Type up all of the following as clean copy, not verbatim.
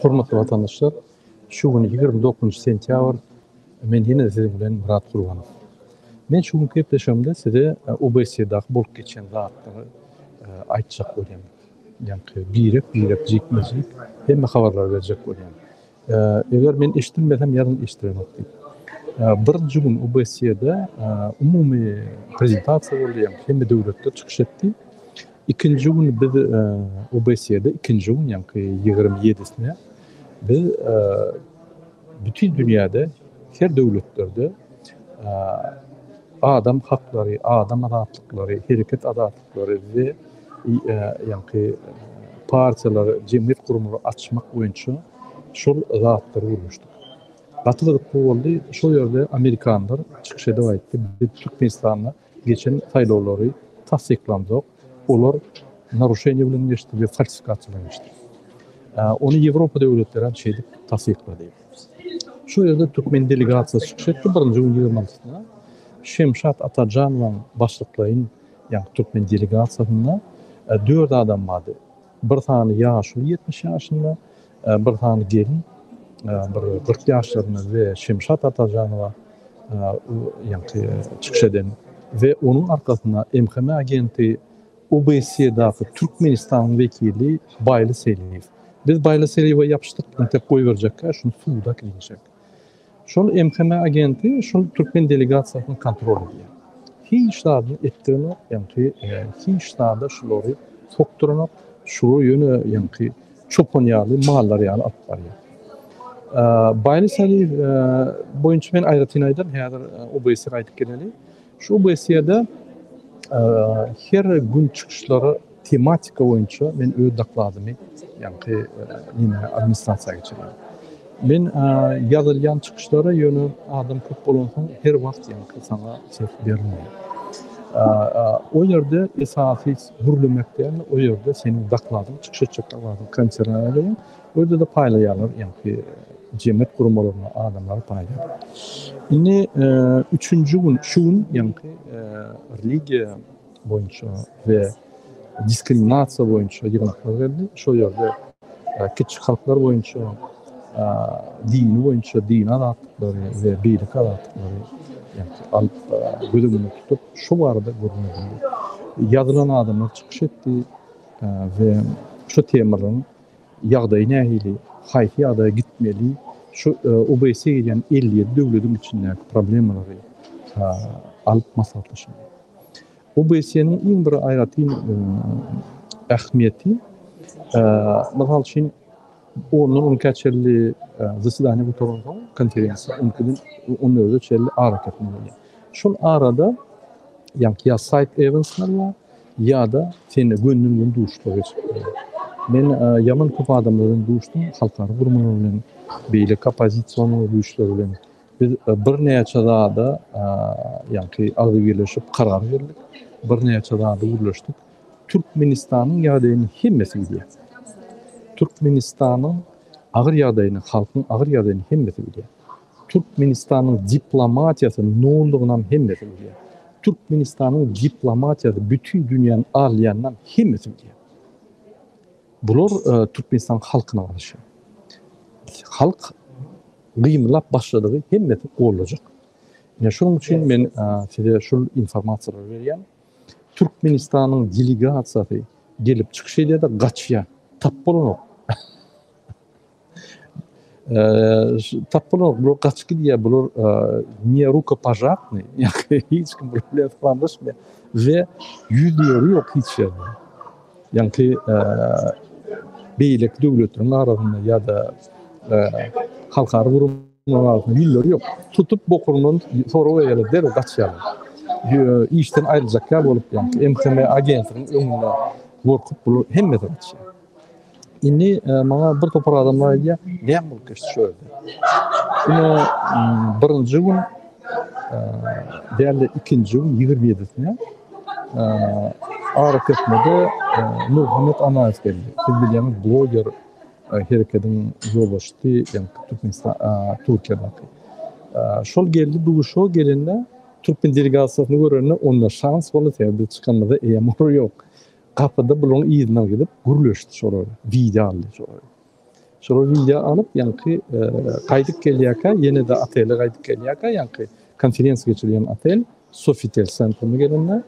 Hormatly watandaşlar, şu gün 29 sentýabr, men ýene-de siziň bilen Myrat Gurbanow. Men şu günki gepleşigimde size OBSE-daky bolup geçen zatlary aýtjak bolýan. Ýaňky birek-birek, jikme-jik hemme habarlary berjek bolýan. Eger men eşidilmesem ýazyň eşdilenok diýip. Birinji gün OBSE-de umumy prezentasiýa boldy, ýagny hemme döwletler çykyş etdi. Ikinji gün biz OBSE-de ikinji gün, ýagny 27-sine biz bütin dünýäde her döwletlerde adam haklary, adam azatlyklary, hereket azatlyklary we ýagny partiýalary, jemgyýet gurmalary açmak boýunça şol zatlary gürleşdik. Gaty gyzykly boldy. Şol ýerde amerikanlar çykyş edip aýtdy, biz Türkmenistanda geçen saýlawlary tassyklamzok. Olar naruşeniýe bilen geçdi we falsifikasiýa bilen geçdi. Ony Ýewropa döwletleri hem şeýdip tassyklady. Şu ýerde türkmen delegasiýasy çykyş etdi birinji gün 26-syna. Şemşat Atajanowaň başlyklaýyn, ýagny türkmen delegasiýasynda 4 adam bardy. Bir sany ýaşuly 70 ýaşynda, bir sany gelin bir 40 ýaşlarynda we Şemşat Atajanowa ýagny çykyş eden we onuň arkasynda MHM agenti OBSE-daky Türkmenistanyň wekili Baýly Seliýew. Biz Baýly Seliýewe ýapyşdyk, entek goýberjekkä, şuny suda äkidinjek. Şol MHM agenti şol türkmen delegasiýasyny kontrol edýär. Hiç zadyny etdirenok, ýaňky hiç zada şulary sokduranok, şular ýöne ýaňky çopan ýaly, mallar ýaly alyp barýar. Baýly Seliýew boýunça men aýratyn aýdan, häzir OBSE gaýdyp geleli. Şu OBSE-de her gün çykyşlara tematika boýunça men öz dokladymy ýaňky neme administrasiýa geçirýän. Men ýazylýan çykyşlara ýöne adam köp bolansoň her wagt ýaňky saňa ses berilmeýär. O ýerde esasy gürlemek däl, o ýerde seniň dokladyň, çykyş etjek dokladyň konserwalaryň, o ýerde-de paýlaýarlar ýaňky jemgyýet guramalaryna adamlary paýlaýarlar. Indi üçünji gün, şu gün ýaňky religiýa boýunça we diskriminasiýa boýunça ýygnaklar geldi. Şol ýerde kiçi halklar boýunça, dini boýunça dini azatlyklary we beýleki azatlyklary ýaňky alyp göz öňünde tutup, şu barada gürrüň edildi. Ýazylan adamlar çykyş etdi we şu temalaryň Ýagdaýy nähili, haýsy ýagdaýa gitmeli, şu OBSE girýän 57 döwlediň içindäki problemalary alyp maslahatlaşyldy. OBSE-niň iň bir aýratyn ähmiýeti, mysal üçin, ondan on ikä çenli zasedaniýe gutaransoň konferensiýa, on ikiden on dörde çenli arakesme bolýar. Şol arada ýaňky ýa saýt ewensler bar, Ýa-da sende gönden-göni duşuşyklar geçirip bolýar. Men ýaman köp adamlar bilen duşdum, halkara guramalar bilen, beýleki oppozision güýçler bilen. Biz birnäçe zada ýaňky agzybirleşip karar geldik, birnäçe zada gürleşdik. Türkmenistanyň ýagdaýyny hemmesi bilýär. Türkmenistanyň agyr ýagdaýyny, halkyň agyr ýagdaýyny hemmesi bilýär. Türkmenistanyň diplomatiýasy noldugynam hemmesi bilýär. Türkmenistanyň diplomatiýasy bütin dünýäni alýanynam hemmesi bilýär. Bular Türkmenistanyň halkyna garşy. Halk gymylap başladygy hemmesi gollajak. Ine şonuň üçin men size şul informasiýalary berýän. Türkmenistanyň delegasiýasy gelip çykyş edýär-de gaçýar. Tap bolanok. Tap bolanok, bular gaçyp gidýär, bular ne rukopожатny, hiç kim bular bilen salamlaşmaýar we ýüzleri ýok hiç ýerde. Ýaňky beýleki döwletleriň arasynda ýa-da halkara guramalaryň arasynda ýüzleri ýok. Tutup bokuryndan sorag berýärler, derrew gaçýarlar. Işden aýryljak ýaly bolup, ýaňky MHM agentiniň öňünde gorkup bular hemmesi gaçýar. Indi maňa bir topar adamlar aýdýar, näme bolup geçdi şu ýerde? Ine, birinji gün däl-de ikinji gün 27-sine arakesmede Nurmuhammet Anaýew geldi. Siz bilýäňiz, bloger herekediň ýolbaşçysy, ýagny Türkmenistan, Türkiýedäki. Şol geldi, duşa gelende türkmen delegasiýasyny görende onda şans boldy, sebäbi biz çykanymyzda eýýäm olar ýok. Gapyda bularyň yzyndan gidip gürleşdi şolar, wideo aldy şolary. Şolar wideo alyp, ýaňky gaýdyp gelýärkä, ýene-de otele gaýdyp gelýärkä, ýaňky konferensiýa geçirilýän otel, Sofitel Centrum-a gelende,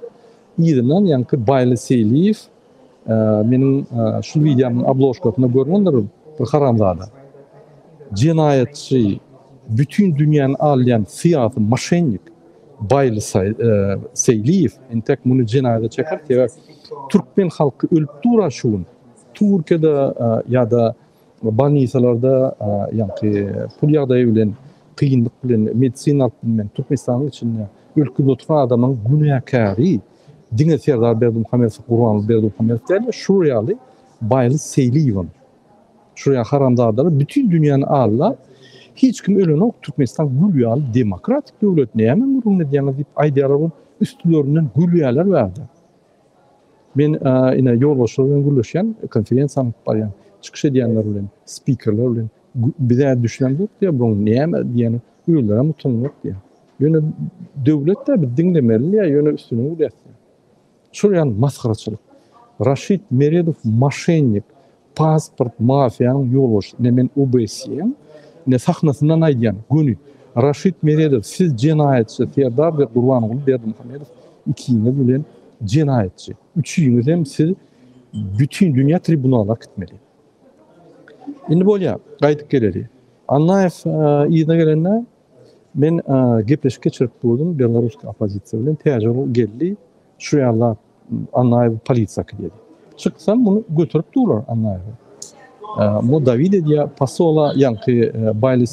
yzyndan ýaňky Baýly Seýliýew meniň şu wideomyň obložkasynda görnendir bir haramzada. Jenaýatçy, bütin dünýäni alýan syýasy moşennik Baýly Seýliýew entek muny jenaýata çeker, sebäp türkmen halky ölüp dur-a şu gün. Türkiýede ýa-da bolnisalarda ýaňky pul ýagdaýy bilen kynlyk bilen medisina alyp bilmän Türkmenistanyň içinde ölüp gidip oturan adamyň günäkäri diňe Serdar Berdimuhamedow, Gurbanguly Berdimuhamedow däl-de, şular ýaly Baýly Seýliýewem. Şular ýaly haramzadalar bütin dünýäni aldap, hiç kim ölenok, Türkmenistan gül ýaly demokratik döwlet, näme gürrüň edýäňiz diýip aýdýarlar bolup, üstülerinden gülýärler bärde. Men ine ýolbaşçylar bilen gürleşýän, konferensiýa alyp barýan, çykyş edýänler bilen, spikerler bilen biz-ä düşünemzok diýýär, buň näme diýýäni özlerem utananok diýýär. Ýöne döwlet-dä biz diňlemeli diýýär, ýöne üstüne gülýäs diýýär. Şol ýaly masgaraçylyk. Raşid Meredow moşennik, Pasport mafiýanyň ýolbaşçysy ine men OBSE-iň ine sahnasyndan aýdýan göni Raşid Meredow siz jenaýatçy Serdar we Gurbanguly Berdimuhamedow ikiňiz bilen jenaýatçy üçiňiz hem siz bütin dünýä tribunala äkitmeli. Indi bolýa gaýdyp geleli. Annaýew yzyna gelende men gepleşik geçirip durdum beloruski oppozisiýa bilen Täjigul geldi şu ýaly zat Annaýewi polisiýa äkidýär. Çyksam muny göterip durlar Annaýewi. Mu dawid edýär, posola ýaňky Baýly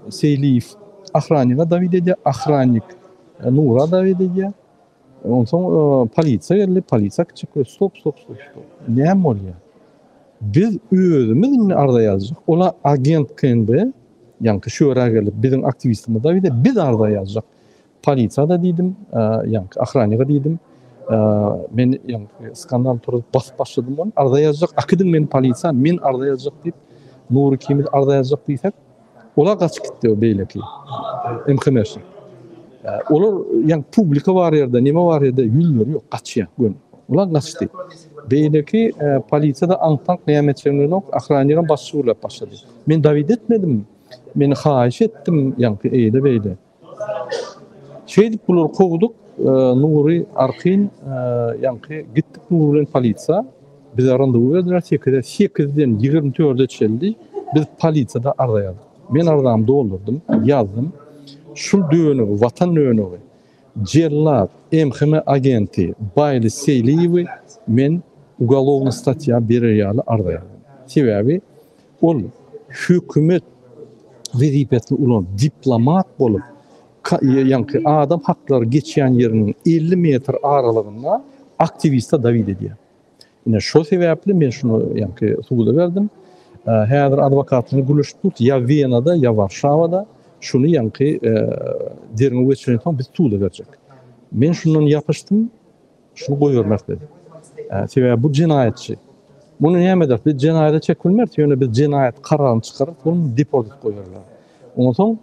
Seýliýew ahranige dawid edýär, ahrannik Nura dawid edýär. Onsoň polisiýa geldi, polisiýa äkitjek stop, stop, stop, stop. Näme bolýar? Biz özümiz indi arza ýazjak. Ola agent KNB, ýaňky şu ýere gelip biziň aktiwistimiz dawid edýär, biz arza ýazjak. Polisiýa-da diýdim, ýaňky ohraniga diýdim. Men ýaňky skandal turup basyp başladym ony. Arza ýazjak, äkidiň meni polisiýa, men arza ýazjak diýip, Nury ikimiz arza ýazjak diýsek, olar gaçyp gitdi o beýleki MHM-şnik. Olar ýaňky publika bar ýerde, neme bar ýerde ýüzleri ýok, gaçýar göni. Olar gaçdy. Beýleki polisiýa-da aňk-taňk näme etjegini bilenok, ohranigam başy gürläp başlady. Men dawid etmedim, men haýyş etdim ýaňky eýle-beýle. Şeýdip bulary kowduk. Nury arkaýyn ýaňky gitdik Nury bilen polisiýa. Bize randewu berdiler sekize. Sekizden 24-e çenli biz polisiýada arza ýazdyk. Men arzamy doldurdym, ýazdym. Şul dönügi, watan dönügi, jellat, MHM agenti Baýly Seýliýewi men ugalownyý statýa berer ýaly arza ýazdym. Sebäbi Ol hökümet wezipesini ulanyp, diplomat bolup, ýaňky adam haklary geçýän ýeriniň 50 metr aralygynda aktiwiste dawid edýär. Ine şo sebäpli men şuny ýaňky suda berdim. Häzir adwokat bilen gürleşip durus, ýa Wenada, ýa Warşawada şuny ýaňky derňew geçirensoň biz suda berjek. Men şundan ýapyşdym. Şuny goýbermeris dedi. Sebäbi bu jenaýatçy. Muny näme ederis? Biz jenaýata çekip bilmeris, ýöne biz jenaýat kararyny çykararys, ol deport edip goýbererler. Ondan soň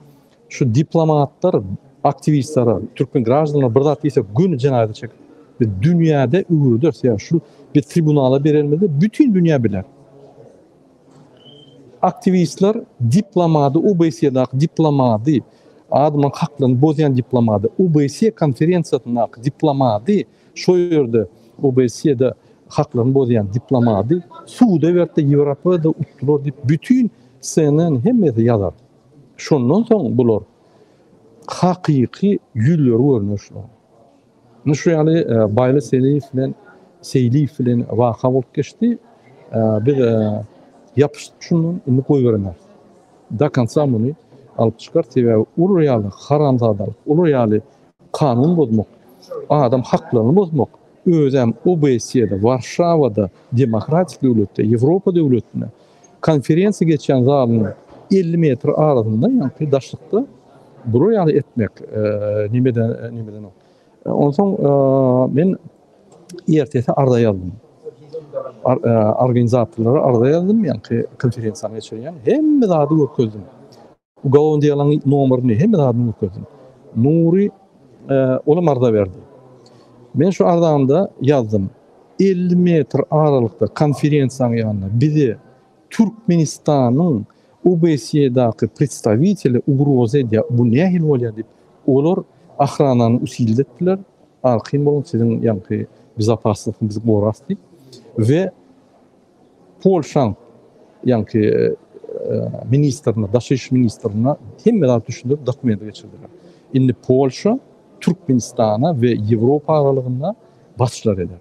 şu diplomatlar, aktiwistlere, türkmen graždanlara bir zat diýse, göni jenaýata çekip, biz dünýäde öwrederis. Ýa şu biz tribunala berenimizde bütin dünýä biler. Aktiwistler diplomady OBSE-daky diplomady, adamlaryň haklaryny bozýan diplomady, OBSE konferensiýasyndaky diplomady, şo ýerde OBSE-de haklaryny bozýan diplomady suda berdi, Ýewropada utdular diýip bütin CNN hemmesi ýazar. Şondan soň bular hakyky ýüzleri görner şularyň. Indi şu ýaly Baýly Seliýew bilen Seýliýew bilen waka bolup geçdi. Biz ýapyşdyk şundan, indi goýberemeris. Do konca muny alyp çykar, sebäbi olar ýaly haramzadalyk, olar ýaly kanun bozmak, adam haklaryny bozmak, özem OBSE-de, Warşawada, demokratik döwletde, Ýewropa döwletinde konferensiýa geçýän zalyň 50 metr arasynda, ýaňky daşlykda bular ýaly etmek nemeden nemedenok. Onsoň men ertesi arza ýazdym. Organizatorlara arza ýazdym, ýaňky konferensiýany geçirýän. Hemme zady görkezdim. Ugalon diýalaň nomerini, hemme zadyny görkezdim. Nury olam arza berdi. Men şu arzamda ýazdym. 50 metr aralykda konferensiýanyň ýanynda bize. Türkmenistanyň OBSE-daky predstawiteli ugroza edýär, bu nähili bolýar diýip, olar ohranany usilit etdiler, arkaýyn boluň siziň ýaňky bezopasnostyny biz gorarys diýip we Polşaň ýaňky ministrine, daşary iş ministrine hemme zat düşündirip dokumenti geçirdiler. Indi Polşa Türkmenistana we Ýewropa aralygynda basyşlar eder.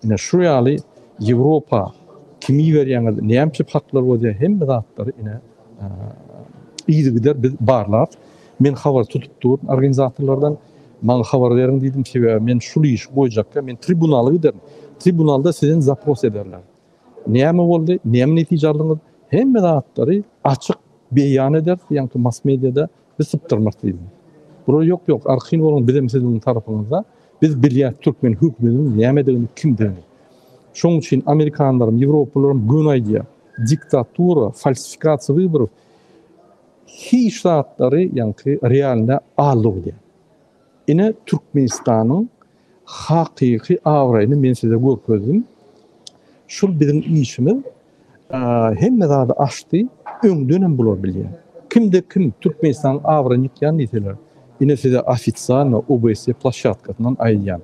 Ine şu ýaly Ýewropa kimi iberýäňiz, näme üçin haklar bolýar, hemme zatlary ine yzygider biz barlap, men habar tutup durun organizatorlardan, maňa habar beriň diýdim, sebäbi men şul işi goýjakka, men tribunala giderin. Tribunalda sizden zapros ederler. Näme boldy, näme netije aldyňyz, hemme zatlary açyk beýan ederis, ýaňky mass mediada biz sypdyrmarys diýdim. Bular ýok, ýok, arkaýyn boluň, bizem siziň tarapyňyzda. Biz bilýäs türkmen hökümetiniň nämedigini, kimdigini. Şoň üçin amerikanlaram, ýewropalylaram göni aýdýar. Diktatura, falsifikasiýa wyborów hiç zatlary ýaňky realny aldyk diýýär. Ine Türkmenistanyň hakyky abraýyny men size görkezdim. Şul biziň işimiz hemme zady açdy, öňdenem bular bilýär. Kimde kim Türkmenistanyň abraýyny ýykýan diýseler, ine size ofisialno OBSE ploşadkasyndan aýdýan.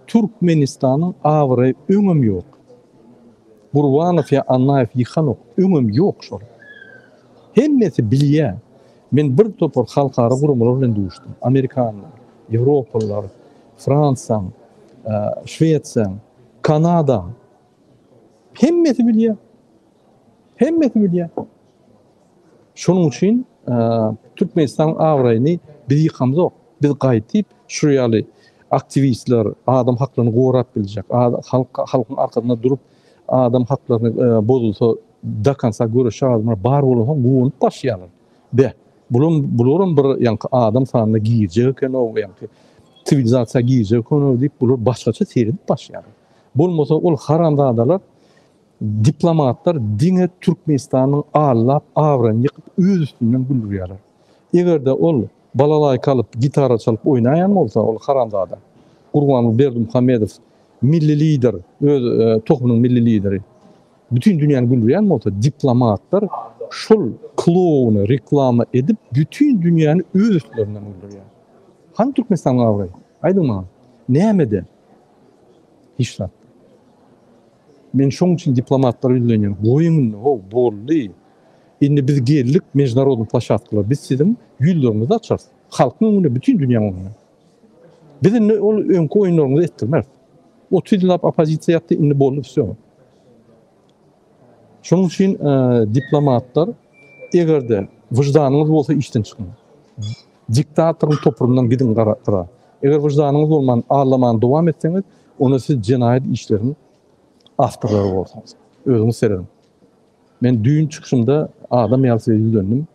Türkmenistanyň abraýy öňem ýok. Gurbanow ýa Annaýew ýykanok, öňem ýok şol. Hemmesi bilýär. Men bir topar halkara guramalar bilen duşdum. Amerikanlar, ýewropalylar, Fransiýaň, Şwesiýaň, Kanadaň. Hemmesi bilýär. Hemmesi bilýär. Şonuň üçin Türkmenistanyň abraýyny biz ýykamzok. Biz gaýtyp şu ýaly aktiwistler, adam haklaryny gorap biljek, halkyň arkasynda durup adam haklaryny bozulsa do konca göreşjek adamlar bar bolansoň guwanyp başlaýarlar. Be, bulam bularam bir ýaňky adam sanyna girjek eken-ow, ýaňky siwilizasiýa girjek eken-ow diýip bular başgaça seredip başlaýarlar. Bolmasa ol haramzadalar diplomatlar diňe Türkmenistanyň allap abraýyny ýykyp öz üstünden güldürýärler. Eger-de ol balalaýka alyp gitara çalyp oýnaýan bolsa ol haramzada Gurbanguly Berdimuhamedow milli lider öz tohumynyň milli lideri bütin dünýäni güldürýän bolsa diplomatlar şol klowny reklama edip bütin dünýäni öz üstlerinden güldürýär. Hany Türkmenistanyň abraýy? Aýdyň maňa. Nämede? Hiç zat. Men şoň üçin diplomatlara ýüzlenýän. Goýuň indi, how, boldy. Indi biz geldik mežnarodnyý ploşadkalara. Biz siziň ýüzleriňizi açarys. Halkyň öňünde, bütin dünýäň öňünde. Biz indi ol öňki oýunlaryňyzy etdirmeris. 30 ýyllap oppozisiýa ýatdy, indi boldy, wsýo. Şonuň üçin diplomatlar eger-de wyždanyňyz bolsa işden çykyň. Diktatoryň toprundan gidiň gyra. Eger wyždanyňyz bolman aldamany dowam etseňiz, onda siz jenaýat işleriň awtorlary borsuňyz. Özüňiz serediň. Men düýn çykyşymda adam ýaly size ýüzlendim.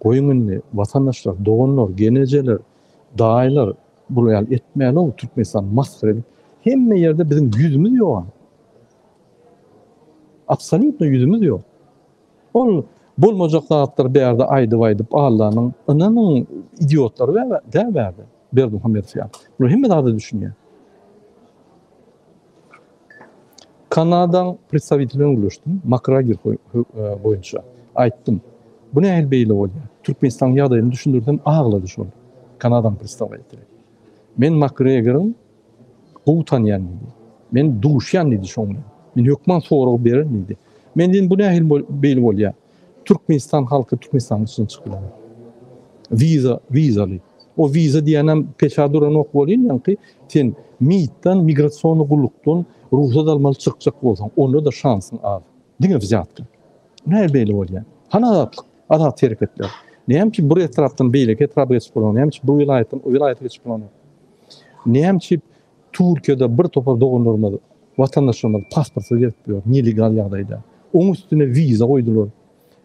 Goýuň indi, watandaşlar, doganlar, gelnejeler, daýylar, bular ýaly etmäli-ow, Türkmenistany masgara edip, hemme ýerde biziň ýüzümiz ýok-a. Absolýutno ýüzümiz ýok. Ol bolmajak zatlary bärde aýdyp-aýdyp Allanyň ynanyň idiotlary däl bärde Berdimuhamedow ýaly. Bular hemme zada düşünýär. Kanadaň predstawiteli bilen gürleşdim, Makrager boýunça. Aýtdym, bu nähili beýle bolýar? Türkmenistanyň ýagdaýyny düşündirsem aglady şol Kanadaň predstawiteli. Men Makregeriň gowy tanýan diýdi. Men duşýan diýdi şoň bilen. Men hökman sorag bererin diýdi. Men diýdim bu nähili beýle bolýar? Türkmenistan halky Türkmenistanyň içinden çykyp bilenok. Wiza, wizaly. O wiza diýýänem peça duranok welin ýaňky sen MIT-den, migrasionnyý gullukdan rugsat almaly çykjak bolsaň, onda-da şansyň az. Diňe wzýatka. Nähili beýle bolýar? Hany azatlyk, azat hereketler? Näme üçin bir etrapdan beýleki etraba geçip bolanok? Näme üçin bir welaýatdan o welaýata geçip bolanok? Näme üçin Türkiýede bir topar doganlarymyz, watandaşlarymyz pasportsyz gezip ýör, nelegal ýagdaýda. Oň üstüne wiza goýdular.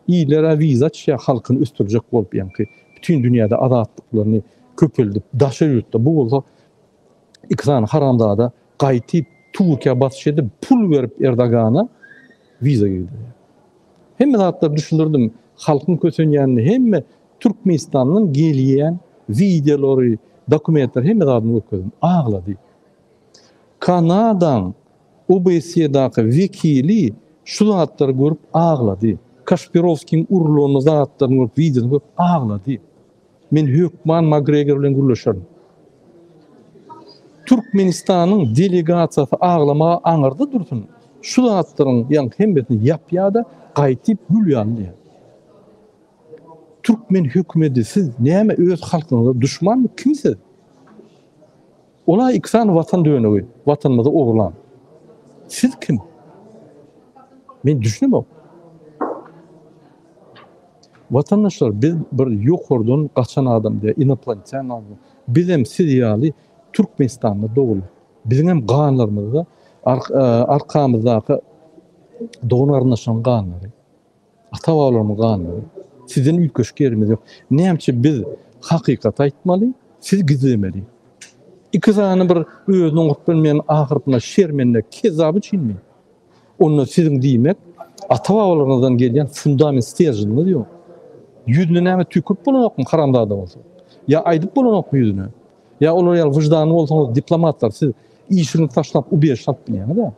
Iller-ä wiza açýar halkyny ösdürjek bolup ýaňky bütin dünýäde azatlyklaryny köpeldip daşary ýurtda bu bolsa iki sany haramzada gaýtyp Türkiýä basyş edip pul berip Erdogana wiza girdirýär. Hemme zatlary düşündirdim. Halkyň kösenýänini hemme Türkmenistandan gelýän wideolary, dokumentleri hemme zadyny görkezdim. Aglady. Kanadaň OBSE-daky wekili şu zatlary görüp aglady. Kaşpirowskiň urulanyny zatlaryny görüp wideosyny görüp aglady. Men hökman Makgregor bilen gürleşerin. Türkmenistanyň delegasiýasy aglamaga aňyrda dursun, şu zatlaryň ýaňky hemmesini ýapýada gaýtyp gül ýaly diýýär. Türkmen hökümedi siz näme öz halkyňyza duşmanmy kim siz? Ola iki sany watan dönügi watanymyzy ogurlan. Siz kim? Men düşünemok. Watandaşlar biz bir ýokardan gaçan adam däl, inoplanetýan adam. Bizem siz ýaly Türkmenistanda doguldyk. Biziňem ganlarymyzda arkamyzdaky dogan-garyndaşlaryň ganlary. Ata-babalarymyz ganlary. Sizden üýtgeşik ýerimiz ýok. Nämçe biz hakykaty aýtmaly, siz gizlemeli. Iki sany bir özüni oňaryp bilmeýän ahyrpyna şermende kezzap üçinmi? Onda siziň diýmek ata-babalaryňyzdan gelýän fundament steržiniňiz ýok. Ýüzüne näme tüýkürip bolanokmy haramzada bolsa? Ýa aýdyp bolanokmy ýüzüne? Ýa olar ýaly wyždanly bolsaňyz diplomatlar siz işiňizi taşlap ubežişe alyp bilýäňiz-ä.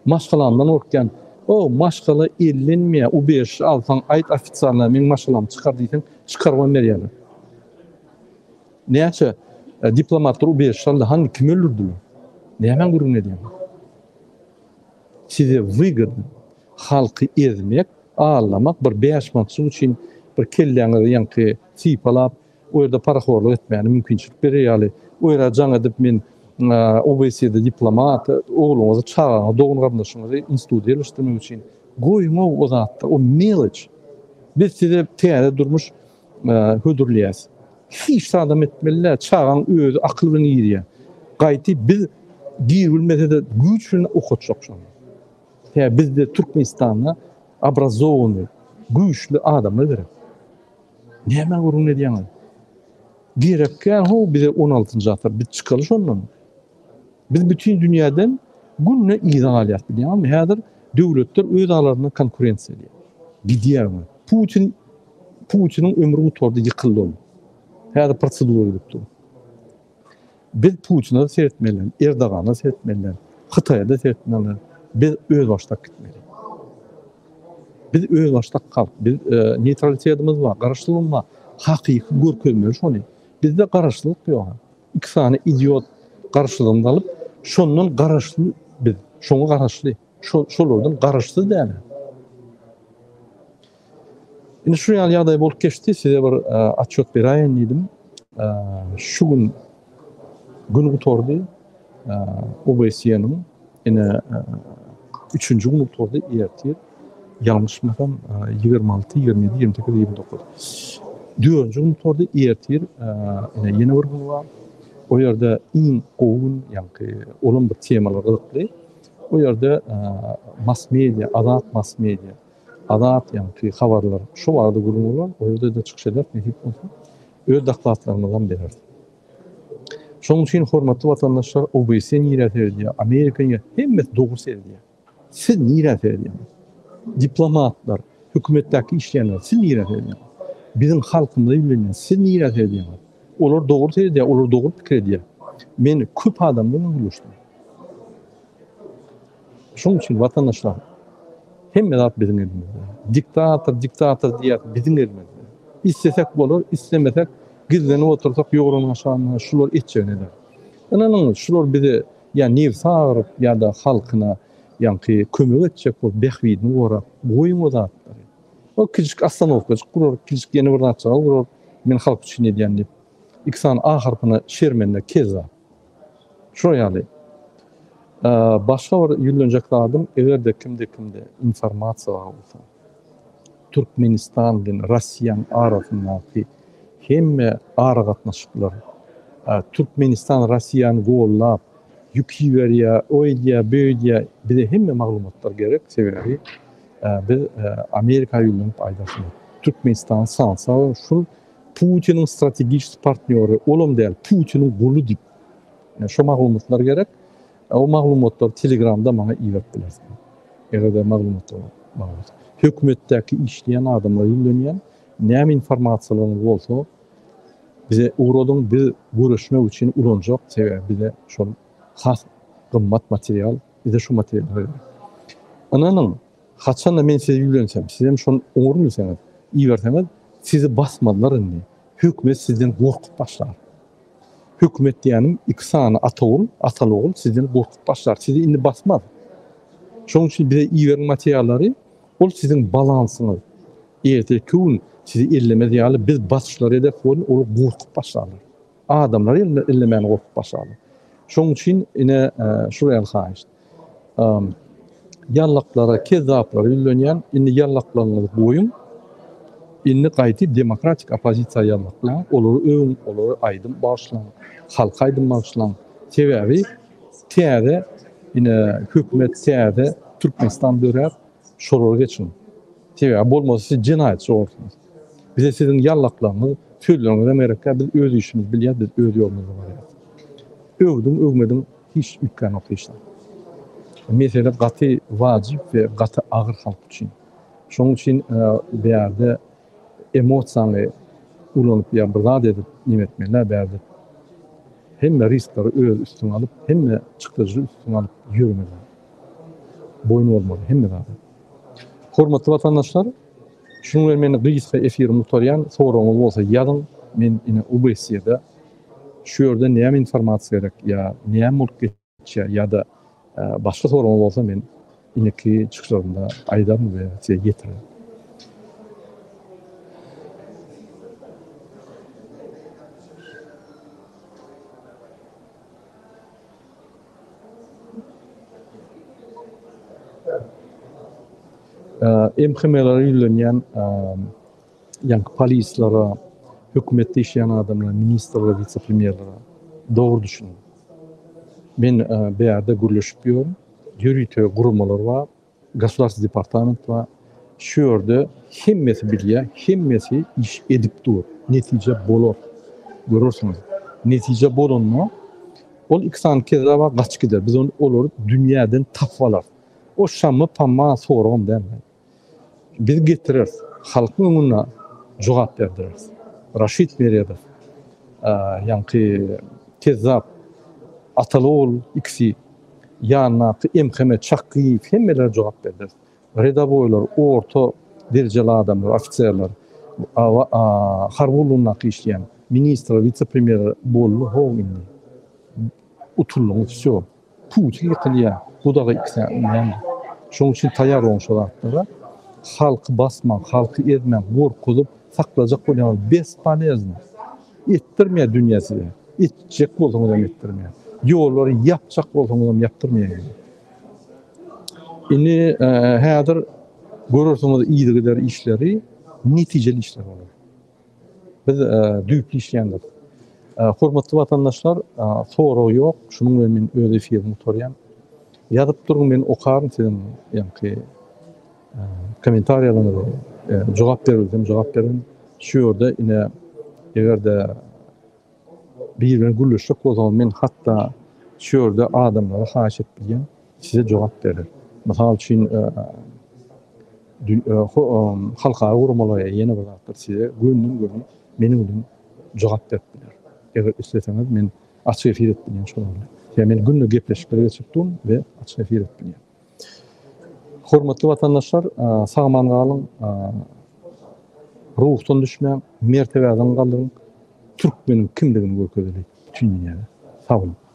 Maşgalamdan gorkýan. O maşgala ellenmeýär. Ubežişe alsaň aýt ofitsialna meň maşgalamy çykar diýseň çykarybam berýärler. Näçe diplomatlar ubežişe aldy hany kimi öldürdiler? Nämäň gürrüňini edýäňiz? Size wygodno halky ezmek, aldamak bir bäş manatjyk üçin bir kelläňizi ýaňky sypalap o ýerde parahorlyk etmäne mümkinçilik berer ýaly o ýere jaň edip men OBSE-de diplomat ogluňyzy çagaňyzy dogan garyndaşyňyzy instituta ýerleşdirmek üçin goýuňow o zatlar o meloç biz size täze durmuş hödürleýäs. Hiç zadam etmeli däl, çagaň özi akyl bilen girýär. Gaýty biz giribilmese-de güýç bilen okatjak şony. Hä bizde Türkmenistanda obrazowanyý, güýçli adamlar gerek. Nämä gürrüň edýäňiz? Gerekýär how bize on altynjy asyr, biz çykaly şondan. Biz bütin dünýäden günde yza galýas bilýäňizmi? Häzir döwletler öz aralarynda konkurensiýa edýär. Gidýär öňe. Putin Putiniň ömri gutardy, ýykyldy ol. Häzir prosedura gidip dur. Biz Putine-de seretmeli, Erdogana seretmeli, Hytaýa-da seretmeli. Biz özbaşdak gitmeli. Biz özbaşdak halk. Biz e, neutralitetimiz bar, garaşsyzlygymyz bar. Hakyky görkezmeli şony. Bizde garaşsyzlyk ýok. Iki sany idiot garşylygymyzy alyp, şondan garaşly biz, şoňa garaşly, şo, şolardan garaşsyz däl. Indi şu ýaly ýagdaý bolup geçdi, size bir otçet beräýin diýdim. Şu gün gün gutardy. OBSE-niň ine üçünji gün gutardy, ertir ýalňyşmasam 26, 27, 28, 29. Dördünji gün gutardy, ertir ine ýene bir gün bar. O ýerde iň gowy gün, ýaňky olam bir temalar gyzykly. O ýerde mass media, azat mass media, azat ýaňky habarlar şo barada gürrüň bolar. O ýerde-de çykyş ederis nesip bolsa. Öz dokladlarymyzam bereris. Şonuň üçin hormatly watandaşlar OBSE nirä seredýär, Amerika nirä, hemmesi dogry seredýär. Siz nirä seredýäňiz? Diplomatlar, hökümetdäki işleýänler, siz nirä seredýäňiz? Biziň halkymyza ýüzlenýän, siz nirä seredýäňiz? Olar dogry seredýär, olar dogry pikir edýär. Men köp adam bilen gürleşdim. Şonuň üçin watandaşlar, hemme zat biziň elimizde. Diktator, diktator diýýäs, biziň elimizde. Islesek bolar, islemesek gizlenip otursak ýogranyň aşagynda şular etjegini eder. Ynanyň, şular bize ýa nebsi agyryp ýa-da halkyna ýaňky kömek etjek bolup bähbidini gorap goýuň o zatlary. O kiçijik ostanowkajyk gurar, kiçijik ýene bir zatjagaz gurar, men halk üçin edýän diýip. Iki sany A harpyna şermende kezzap. Şo ýaly. Başga bir ýüzlenjek zadym, eger-de kimde-kimde informasiýa bar bolsa, Türkmenistan bilen Rossiýanyň arasyndaky hemme aragatnaşyklar, Türkmenistan Rossiýany gollap, ýük iberýär, o edýär, bu edýär, bize hemme maglumatlar gerek, sebäbi biz Amerika ýüzlenip aýdarsyňyz, Türkmenistan sanksiýa şul Putiniň strategiçeski partnýory, olam däl, Putiniň guly diýip. Şo maglumatlar gerek. O maglumatlary Telegramda maňa iberip bilersiňiz. Eger-de maglumatlar bar bolsa. Hökümetdäki işleýän adamlara ýüzlenýän, näme informasiýalaryňyz bolsa, bize ugradyň, biz göreşmek üçin ulanjak, sebäbi bize şol has gymmat material, bize şu materiallar gerek. Ynanyň, Haçanda men size ýüzlensem, sizem şony oňur bilseňiz, iberseňiz, sizi basmazlar indi. Hökümet sizden gorkup başlar. Hökümet diýýänim iki sany ata-ogul, ataly-ogul sizden gorkup başlar. Sizi indi basmaz. Şonuň üçin bize iberiň materiallary, ol siziň balansyňyz. Erteki gün sizi ellemez ýaly biz basyşlar ederis welin olar gorkup başlarlar. Adamlar ellemäne gorkup başlarlar. Şonuň üçin ine şul ýaly haýyşt. Ýallaklara, kezzaplara ýüzlenýän, indi ýallaklaryňyzy goýuň. Indi gaýdyp demokratik oppozisiýa ýallaklaň, olary öwüň, olary aýdym bagyşlaň, halka aýdym bagyşlaň. Sebäbi täze ine hökümet täze Türkmenistan döräp, şolara geçiň. Sebäbi bolmasa siz jenaýatçy bolarsyňyz. Bize siziň ýallaklaryňyz, sözleriňizem gerek däl, biz öz işimizi bilýäs, biz öz ýolumyzda barýas. Öwdüň, öwmediň hiç üýtgänok hiç zat. Mesele gaty wajyp we gaty agyr halk üçin. Şonuň üçin bärde emosiýaňy ulanyp ýa bir zat edip neme etmeli däl bärde. Hemme riskleri öz üstüňe alyp, hemme çykdajyny üstüňe alyp ýöremeli. Boýun bolmaly hemme zada. Hormatly watandaşlar, şunuň bilen meni gysga efirim gutarýan, soragyňyz bolsa ýazyň, men ine UBSE-de şu ýerde näme informasiýa gerek ýa näme bolup geçýär ýa-da başga soragyňyz bolsa men indiki çykyşlarymda aýdaryn we size ýetirerin. MHM-lere ýüzlenýän ýaňky polislere, hökümetde işleýän adamlara, ministrlere, wise-premýerlere dogry düşüniň. Men bärde gürleşip ýörün. Ýörite guramalar bar. Gosudarstwnyý departament bar. Şu ýerde hemmesi bilýär, hemmesi iş edip dur. Netije bolar. Görersiňiz. Netije bolanda ol iki sany kezzap gaçyp gider. Biz ony olary dünýäden tapyp alarys. O şammy pamma soragam däl. Biz getireris. Halkyň öňünde jogap berdireris. Raşid Meredow, ýaňky kezzap ataly-ogul ikisi ýanyndaky MHM Çakyýew hemmelere jogap berdiris. Redawoýlar, orta derejeli adamlar, ofiserler, harby gullugyndaky işleýän ministrler, wise-premýerler boldy how indi. Utuldyňyz wsýo. Putin ýykylýar. Bu dagy ikisi näme? Şonuň üçin taýýar boluň şo zatlara. Halky basmaň, halky ezmäň, gorkuzyp saklajak bolýaňyz bespolezno. Etdirmeýär dünýä size. Etjek bolsaňyzam etdirmeýär. Ýollary ýapjak bolsaňyzam ýapdyrmaýar indi. Indi häzir görersiňiz yzygider işleri, netijeli işler bolar. Biz düýpli işleýändiris. Hormatly watandaşlar, sorag ýok. Şunuň bilen men öz efirimi gutarýan. Ýazyp duruň, men okaryn siziň ýaňky kommentariýalaryňyzy. Jogap berilsem jogap bererin. Şu ýerde ine eger-de biri bilen gürleşjek bolsaňyz, men hatda şu ýerde adamlara haýyş edip bilýän, size jogap berer. Mysal üçin, halkara guramalar ýa ýene bir zatlar size gönden-göni meniň bilen jogap berip biler. Eger isleseňiz men açyk efir edip bilýän şolar bilen. Ýa men günde gepleşikler geçirip durun we açyk efir edip bilýän. Hormatly watandaşlar, sag-aman galyň, ruhdan düşmäň, mertebäňizi galdyryň, türkmeniň kimdigini görkezeli bütin dünýäde. Sag boluň.